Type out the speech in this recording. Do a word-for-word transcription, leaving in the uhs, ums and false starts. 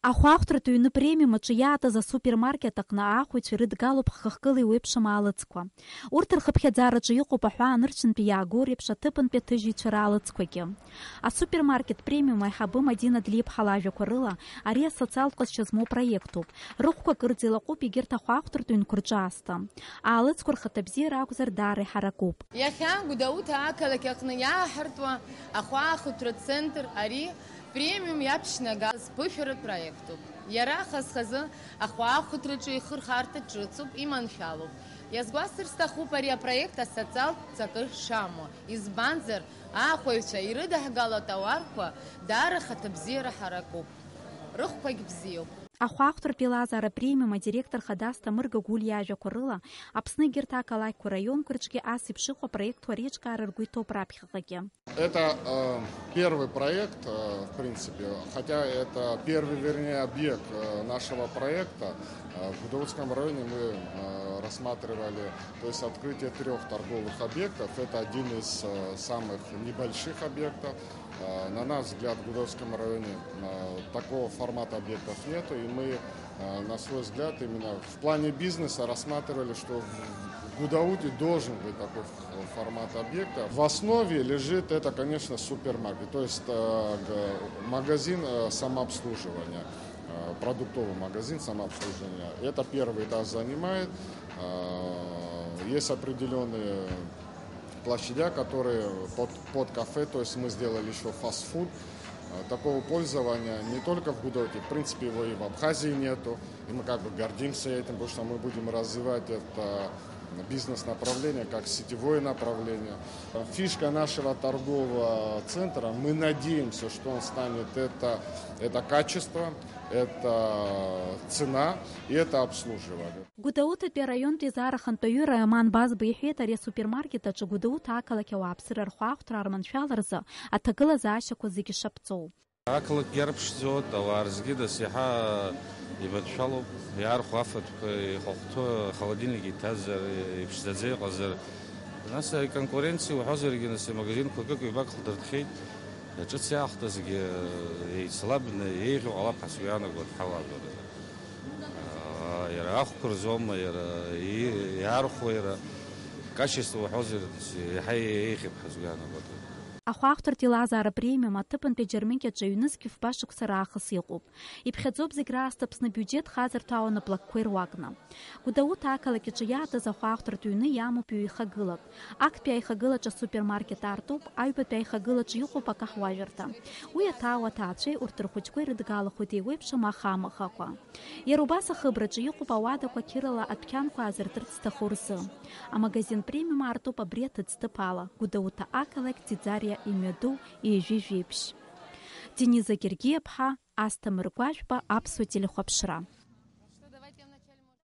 Ахәаахәҭратә ҩны премиум аҿы иаатыз асупермаркет аҟны аахәаҩцәа ирыдгалоуп ҳхахкыла еиуеиԥшым аалыҵқәа. Урҭ рхыԥхьаӡараҿы иҟоуп аҳәаа анырцәынтәи иаагоу реиԥш аҭыԥантәи аҭыжьыҩцәа раалыҵқәагьы. Асупермаркет премиум аиҳабы Мадина Длиԥҳа лажәақәа рыла, ари асоциалтә ҟазшьа змоу проектуп. Рыхәқәа кырӡа илаҟәуп егьырҭ ахәаахәҭратә ҩнқәа рҿы аасҭа. Аалыҵқәа рхаҭабзиара акәзар, даара иҳаракуп. Иахьа Гәдоуҭа ақалақь аҟны иааҳартуа ахәаахәҭратә центр ари премиум иаԥшьнагаз ԥышәаратә проектуп. Иара хаз-хазы ахәаахәҭраҿы ихырхарҭа ҿыцуп, иманшәалоуп. Иазгәасҭар сҭахуп ари апроект асоциалтә ҵакы шамоу, избанзар, аахәаҩцәа ирыдаҳгало атауарқәа даара хаҭабзиара ҳаракуп, рыхәқәагь бзиоуп. Ахәаахәҭратә еилазаара премиум адиректор хада Асҭамыр Гагәлиа иажәақәа рыла, Аԥсны егьырҭ ақалақьқәа, раионқәа рҿгьы ас еиԥш иҟоу апроектқәа реиҿкаара ргәы иҭоуп раԥхьаҟагьы. Это э, первый проект, э, в принципе, хотя это первый, вернее, объект э, нашего проекта. Э, В Гудаутском районе мы э, рассматривали, то есть открытие трех торговых объектов. Это один из э, самых небольших объектов. Э, На наш взгляд, в Гудаутском районе э, такого формата объектов нету, и мы, э, на свой взгляд, именно в плане бизнеса рассматривали, что в Гудауте должен быть такой ф- формат объекта. В основе лежит это, конечно, супермаркет, то есть э, г- магазин э, самообслуживания, э, продуктовый магазин самообслуживания. Это первый этаж занимает. Э, Есть определенные площадя, которые под, под кафе, то есть мы сделали еще фастфуд. Э, Такого пользования не только в Гудауте, в принципе, его и в Абхазии нету. И мы как бы гордимся этим, потому что мы будем развивать это бизнес-направление как сетевое направление. Фишка нашего торгового центра, мы надеемся, что он станет, это, это качество, это цена и это обслуживание. Гәдоуҭатәи араионтә еизара ахантәаҩы Раиман Базба иҳәеит, ари асупермаркет аҿы Гәдоуҭа ақалақь ауааԥсыра рхәаахәҭра арманшәаларазы аҭагылазаашьақәа зегьы шаԥҵоу. Ақалақь иарԥшӡоит, ауаа рзгьы нас иаҳа иманшәалоуп, иаархәо афатәқәа, ихахәҭоу ахолодильник иҭазар, иԥшӡаӡа иҟазар. Нас иконкуренциа уҳәозаргьы, нас имагазинқәа акык-ҩбак хдыртхьеит, ҿыц иаахтызгьы еицлабны еиӷьу ҟалап ҳәа сгәы иаанагоит ҳауаажәлар. Иара ахәқәа рзоума, иара и- иаархәо, иара качество уҳәозар, иаҳа еиӷьуп ҳәа сгәы иаанагоит. Ахәаахәҭратә еилазаара премиум аҭыԥантәи аџьармыкьаҿы ҩнызқь фба шықәса раахыс иҟоуп. Иԥхьаӡоуп зегь раасҭа Аԥсны абиуџьет хазырҭәаауа наплакқәа ируакны. Гәдоуҭа ақалақь аҿы иаатыз ахәаахәҭратә ҩны иамоуп ҩ-ихагылак. Актәи аихагылаҿы асупермаркет аартуп, аҩбатәи аихагылаҿы иҟоуп акаҳуажәырҭа. Уи аҭаау аҭаацәеи урҭ рхәыҷқәеи рыдгалахоит еиуеиԥшым аха амаӷақәа. Иара убас ахыбраҿы иҟоуп ауадақәа қьырала адәқьанқәа аазыртырц зҭаху рзы. Амагазин премиум аартуп абри аҭыӡҭыԥ ала, Гәдоуҭа ақалақь Ӡиӡариа имҩаду ҩажәи жәиԥшь. Дениза Гергиаԥҳа, Асҭамыр Гәажәба, Аԥсуа телехәаԥшра.